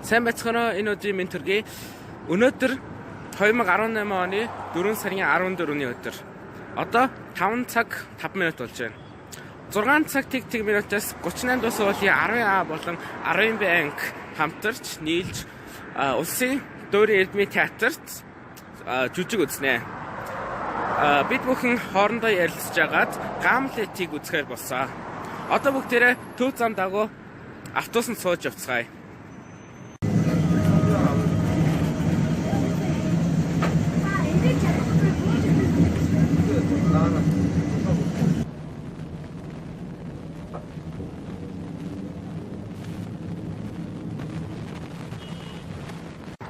Сайн байцгаана уу, энэ өдрийн мэнд төргий. Өнөөдөр 2018 оны 4 сарын 14-ний өдөр. Одоо 5 цаг 5 минут болж байна. 6 цаг тэг тэг минутаас 38 дуус уулын 10А болон 10Б анги хамтарч нийлж улсын Дуурийн Эрдмийн театрт жүжиг үзнэ. Бид бүхэн хоорондоо ярилцж байгаад Гамлетийг үзэхээр болсон. Одоо бүгдээрээ төв зам дагуу автобусанд сууж явцгаая.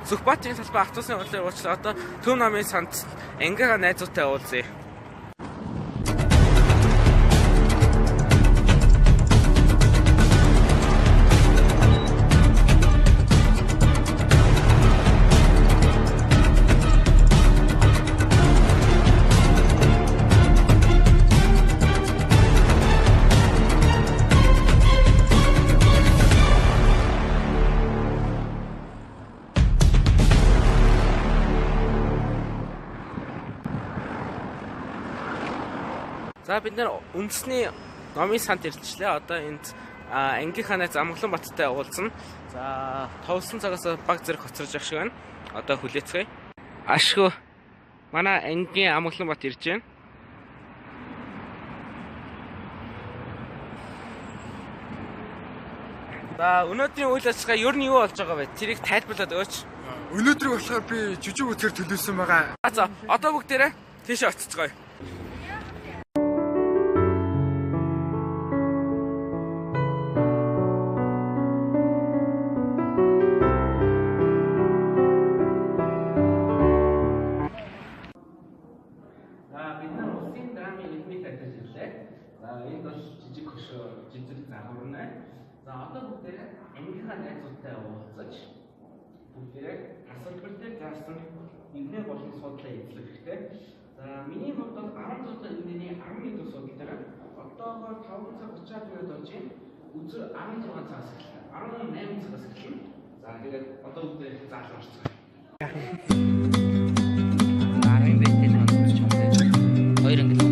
Сүхбаатарын салбар автобусны хурдлаар уучлаа. Одоо Төв намын санд ангийнхаа найзуудтай уулзъя. За бид нар үндэсний номын санд ирчихлээ. Одоо энд ангийнхаа найз Амгалан Баттай уулзна. За товсон цагаас баг зэрэг хоцорж явах шиг байна. Одоо хүлээцгээе. Ашгүй. Манай ангийн Амгалан Бат ирж байна. За өнөөдрийн үйл ажиллагаа ер нь юу болж байгаа вэ? Тэрийг тайлбарлаад өгөөч. Өнөөдрийг болохоор би жүжиг үзэхээр төлөвлөсөн байгаа. За одоо бүгдээрээ тийшээ очицгоё. За бид нар улсын драмын элемент театрт ирлээ. За энд бол жижиг хөшөө, жижиг загвар нэ. За одоо бүгдээрээ ангийнхаа найзуудтай уулзаж бүгдээрээ тасалбар дээр заасан нэгнээ болон суудлаа эзлэх хэрэгтэй. За миний хувьд бол 16 дахь нэгний 11 дэх суудлаа дээр одоогоор 5 цаг 30 минут болж байна. Өдөр 16 цагаас эхэлнэ. 18 цагаас эхэлнэ. За тэгээд одоо бүгдээ заалан орцгоё. 10 бэтэн онцож чадсан. Хоёр англи.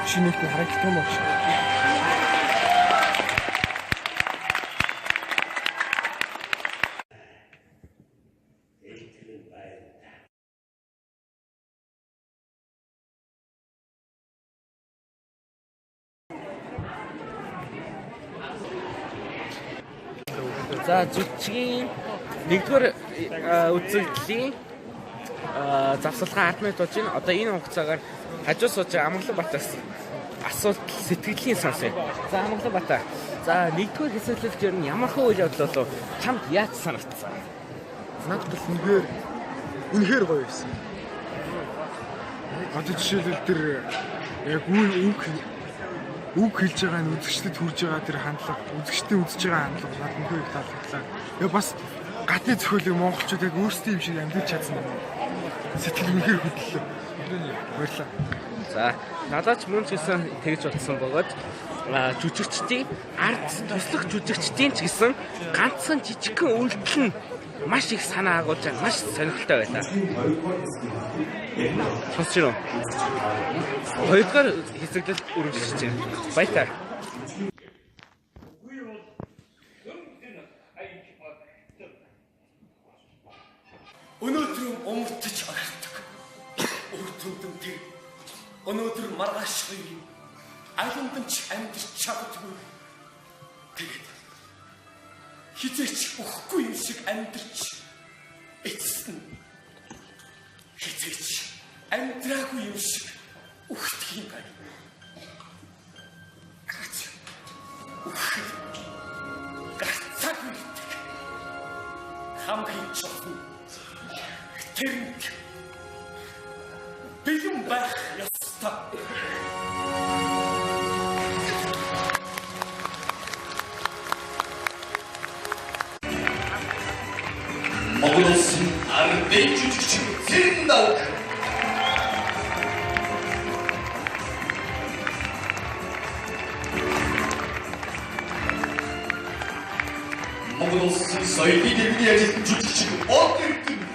Шинэхт нь харагддаг юм байна. За жүжигийн нэгдүгээр үзэгдлийн завсалгаа 10 минут болж байна. Одоо энэ хугацаагаар хажуу сууж байгаа Амгалан Батаас асуулт сэтгэлийн сонсъё. За Амгалан Бата. За нэгдүгээр хэсэглэлд ер нь ямар хөө үйл явдал болов чамд яаж санагдсан? Надад бол үнэхээр гоё байсан. Одоо жишээлбэл тэр яг үг хэлж байгаа нь үзэгчдэд хүрж байгаа тэр хандлага, үзэгчдийн үзэж байгаа хандлага надад үнэхээр их таалагдлаа. Яг бас гадны зохиолыг монголчууд яг өөрсдийн юм шиг амьдарч чадсан юм. Сэтгэл үнэхээр хөдлөлөө. Баярлалаа. За надад ч мөн ч гэсэн тэгж бодсон бөгөөд жүжигчдийн ард туслах жүжигчдийн ч гэсэн ганцхан жижигхэн үйлдэл нь маш их санаа агуулж байна. Маш сонирхолтой байлаа. Сонсч байна уу? Хоёрдугаар хэсэглэл үргэлжлэж байна. Баяртай. Өнөөдөр умтж орхидог. Үр дүндэн тэр өнөөдөр маргааш хоёрын алинд нь ч амьдарч чаддгүй. Тэгээд хизээч өгөхгүй юм шиг амьдарч эцэст нь хэзээ ч амьдраагүй юм шиг үхдэг юм байна. Гац үхэх гарцаагүй ирдэг. Хамгийн чухал нь тэрэнд бэлэн байх ёстой. Монгол улсын ардын жүжигчин Цэрэндаг. Монгол улсын соёлын дэргэний ажилтан жүжигчин Од Эрдэнэ.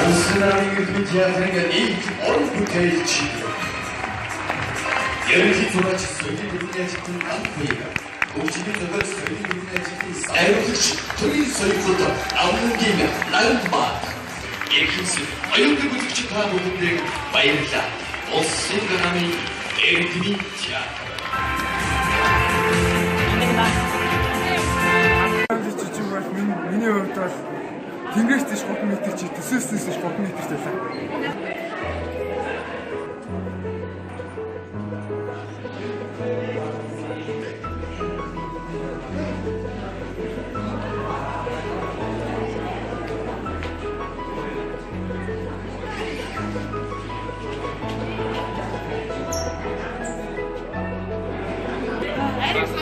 Улсын нарын эрдмийн театрын нийт уран бүтээлч. Ерөнхий зураач соёлын дэргэний ажилтан Анхуйг. Хөгжмийн зохиолч соёлын дэргэний ажилтан Найруулагч төрийн соёлууд Амнангийн Нарандмаа. Эрхэмсэг оюутан үзэгч та бүхэндээ баярлалаа. Улсын драмын Эрдмийн театр. Жижиг бол миний хувьд бол тэнгэрээс тийш 3 метр чи төсөөс тийш 3 метр байлаа.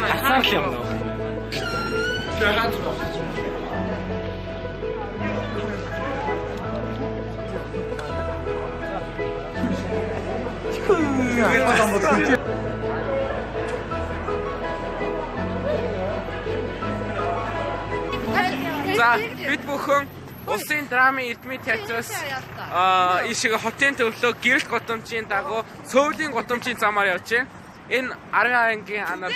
Хацаар л юм нөө. За бид бүхэн Улсын драмын эрдмийн театраас ийшээ хотын төрлөө гэрэлт гудамжийн дагуу Сөүлийн гудамжийн замаар явж байна. Энэ 10 ангийн анаар